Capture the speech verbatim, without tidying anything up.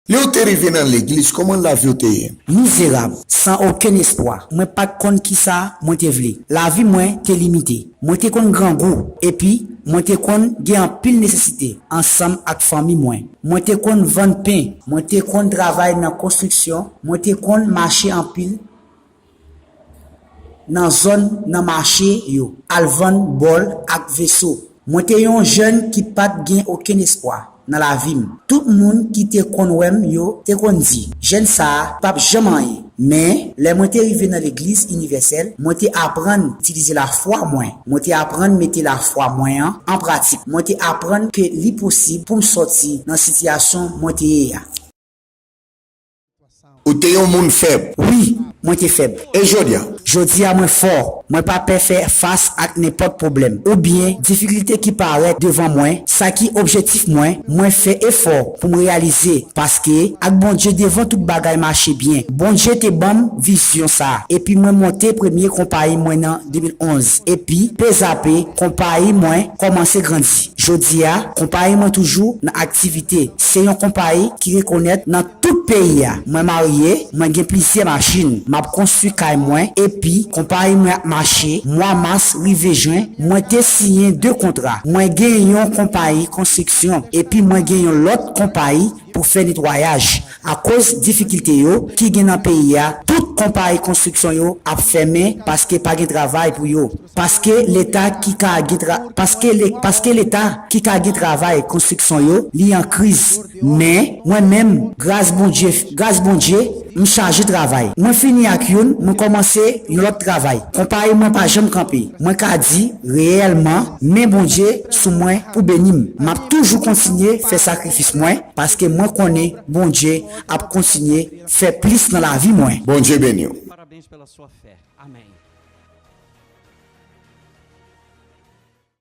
Lè w te rive nan legliz, kòman lavi w te ye? Mizerab, san okenn espwa. Mwen pa t konn kisa mwen te vle. Lavi mwen te limite. Mwen te konn grangou, epi mwen te konn gen anpil nesesite ansanm ak fanmi mwen. Mwen te konn vann pen, mwen te konn travay nan konstriksyon, mwen te konn mache anpil nan zòn nan mache yo, al vann bòl ak veso. Mwen te yon jèn ki pa t gen okenn espwa nan lavi m. Tout moun ki te konn wè m yo te konn di, "Jèn sa a p ap janm anyen." Men, lè mwen te rive nan legliz inivèsèl, mwen te aprann itilize lafwa mwen. Mwen te aprann mete lafwa mwen an an pratik. Mwen te aprann ke li posib pou m sòti nan sitiyasyon mwen te ye a. Ou te yon moun fèb. Wi, mwen te fèb. E jodi a? Jodi a mwen fò. Mwen pa pè fè fas ak nenpòt pwoblèm oubyen difikilte ki parèt devan mwen. Sa ki objektif mwen, mwen fè efò pou m reyalize, paske ak Bondye devan tout bagay mache byen. Bondye te ban m vizyon sa a, epi mwen monte premye konpayi mwen nan de mil onz. Epi, pezape, konpayi mwen kòmanse grandi. Jodi a, konpayi mwen toujou nan aktivite. Se yon konpayi ki rekonèt nan tout peyi a. Mwen marye, mwen gen plizyè machin. M ap konstwi kay mwen, epi konpayi mwen ap mache. Mwa mas rive jen, mwen te siyen de kontra. Mwen gen yon konpayi konstriksyon, epi mwen gen yon lòt konpayi pou fè netwayaj. Akoz difikilte yo ki gen nan peyi a, tout konpayi konstriksyon yo ap fèmen paske pa gen travay pou yo. Paske Leta ki ka gen tra-, paske le-, paske Leta ki ka gen travay konstriksyon yo, li an kriz. Men, mwen menm, gras Bondye, gras Bondye, m chaje travay. Mwen fini ak youn, mwen kòmanse yon lòt travay. Konpayi mwen pa janm kanpe. Mwen ka di, reyèlman, men Bondye sou mwen pou beni m. M ap toujou kontinye fè sakrifis mwen, paske mwen konnen Bondye ap kontinye fè plis nan lavi mwen. Bondye beni w. Parabéns pela sua fé. Amém.